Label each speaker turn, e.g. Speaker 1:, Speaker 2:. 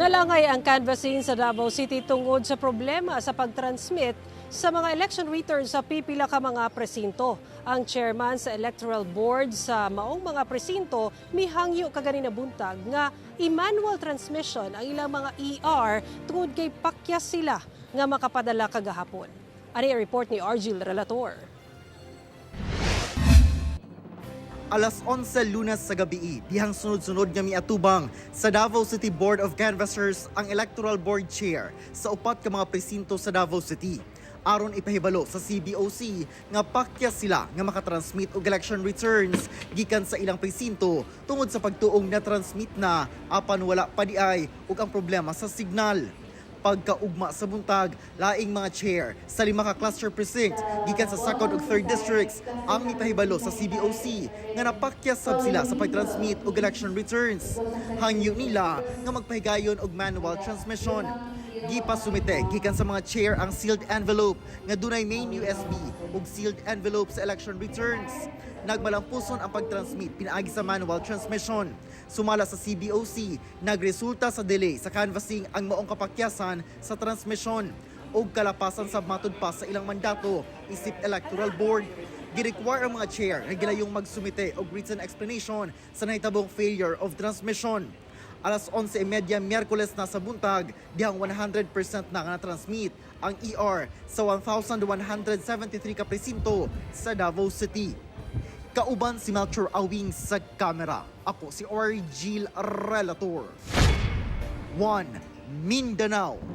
Speaker 1: Nalangay ang canvassing sa Davao City tungod sa problema sa pag-transmit sa mga election returns sa pipila ka mga presinto. Ang chairman sa Electoral Board sa maong mga presinto mihangyo kaganina buntag nga i-manual transmission ang ilang mga ER tungod kay pakyas sila nga makapadala kagahapon. Ani ang report ni Argil Relator.
Speaker 2: Alas 11 Lunes sa gabi, dihang sunod-sunod nga miatubang sa Davao City Board of Canvassers ang Electoral Board Chair sa upat ka mga presinto sa Davao City aron ipahibalo sa CBOC nga pakyas sila nga makatransmit og election returns gikan sa ilang presinto tungod sa pagtuong na transmit na apan wala pa diay ug ang problema sa signal. Pagkaugma sa buntag, laing mga chair sa lima ka cluster precinct gikan sa second ug third districts ang mipahibalo sa CBOC nga napakyas sab sila sa pag-transmit og election returns. Hangyo nila nga magpahigayon og manual transmission. Gipasumite gikan sa mga chair ang sealed envelope nga dunay main USB ug sealed envelope sa election returns. Nagmalampuson ang pag-transmit pinaagi sa manual transmission. Sumala sa CBOC, nagresulta sa delay sa canvassing ang maong kapakyasan sa transmission ug kalapasan sa matud pa sa ilang mandato isip Electoral Board. Girequire ang mga chair nga gilayong magsumite og written explanation sa nahitabong failure of transmission. Alas 11:30 Miyerkules na sa buntag, dihang 100% na nga na-transmit ang ER sa 1,173 ka presinto sa Davao City. Kauban si Melchor Awing sa kamera. Ako si Orgil Relator. 1 Mindanao.